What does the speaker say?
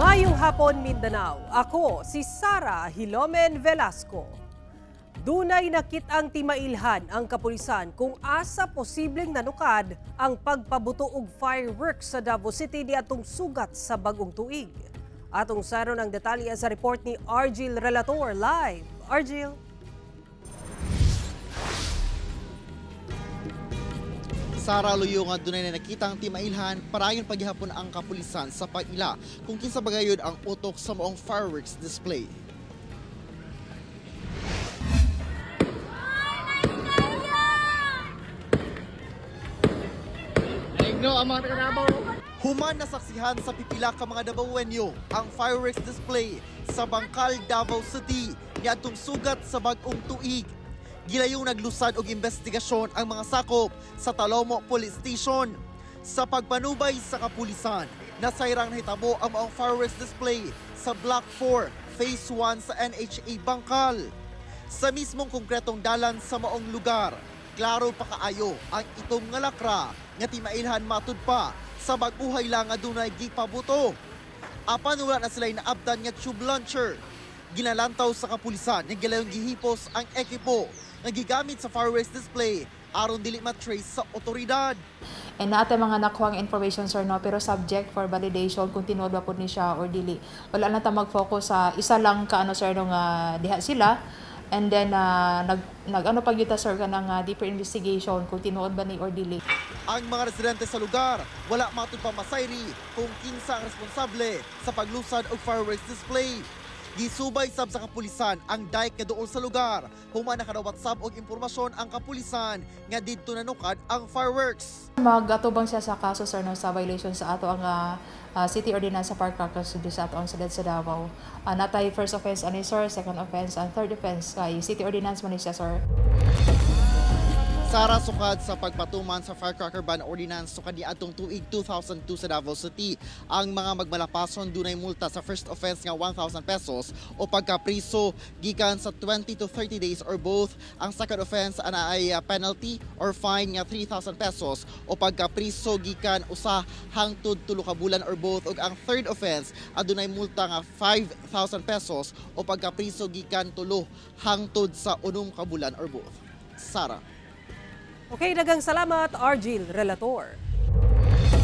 Maayong hapon, Mindanao. Ako si Sara Hilomen Velasco. Dunay nakit-ang timailhan ang kapulisan kung asa posibleng nanukad ang pagpabuto og fireworks sa Davao City niadtong sugat sa bag-ong tuig. Atong saron ang detalye sa report ni Argil Relator live. Argil. Sara, luyo nga dunay na nakitang timailhan parayon paghihapon ang kapulisan sa pag-ila kung kinsa bagayod ang utok sa maong fireworks display. Human nasaksihan sa pipila ka mga Dabawenyo ang fireworks display sa Bangkal, Davao City niadtong sugat sa bag-ong tuig. Gilayong naglusad og investigasyon ang mga sakop sa Talomo Police Station. Sa pagpanubay sa kapulisan, nasayrang nahitabo ang maong fireworks display sa Block 4, Phase 1 sa NHA Bangkal. Sa mismong konkretong dalan sa maong lugar, klaro pa kaayo ang itong nga lakra nga timailhan matud pa sa bag-uhay lang nga dunay gipabuto. Apan wala na sila'y naabtan nga tube launcher. Ginalantaw sa kapulisan nga gilayong gihipos ang ekipo nga gigamit sa fireworks display aron dili matrace sa otoridad. And naate mga nakuha ang information, sir, no, pero subject for validation kung tinuod ba pud ni siya or dili. Wala na ta mag-focus sa isa lang ka ano, sir, no, nga diha sila. And then nag ano pag yuta, sir, kanang deeper investigation kung tinuod ba ni or dili. Ang mga residente sa lugar wala matud pa masayri kung kinsa ang responsable sa paglusad og fireworks display. Gisubay sab sa kapulisan ang dike nga duol sa lugar. Human nakadawat sab og impormasyon ang kapulisan nga didto nanukad ang fireworks. Magatubang siya sa kaso, sir, no, sa violation sa ato ang city ordinance sa firecrackers dito sa ato ang siyudad sa Davao. Natay first offense ani, sir, second offense and third offense kay city ordinance man ni siya, sir. Sara, sukad sa pagpatuman sa Firecracker Ban Ordinance sukad niadtong tuig 2002 sa Davao City, ang mga magmalapason dunay multa sa first offense nga 1,000 pesos o pagkapriso gikan sa 20 to 30 days or both. Ang second offense ana ay penalty or fine nga 3,000 pesos o pagkapriso gikan usa hangtod 3 ka bulan or both, ug ang third offense adunay multa nga 5,000 pesos o pagkapriso gikan 3 hangtod sa 6 ka bulan or both. Sara. Okay, daghang salamat, Argil Relator.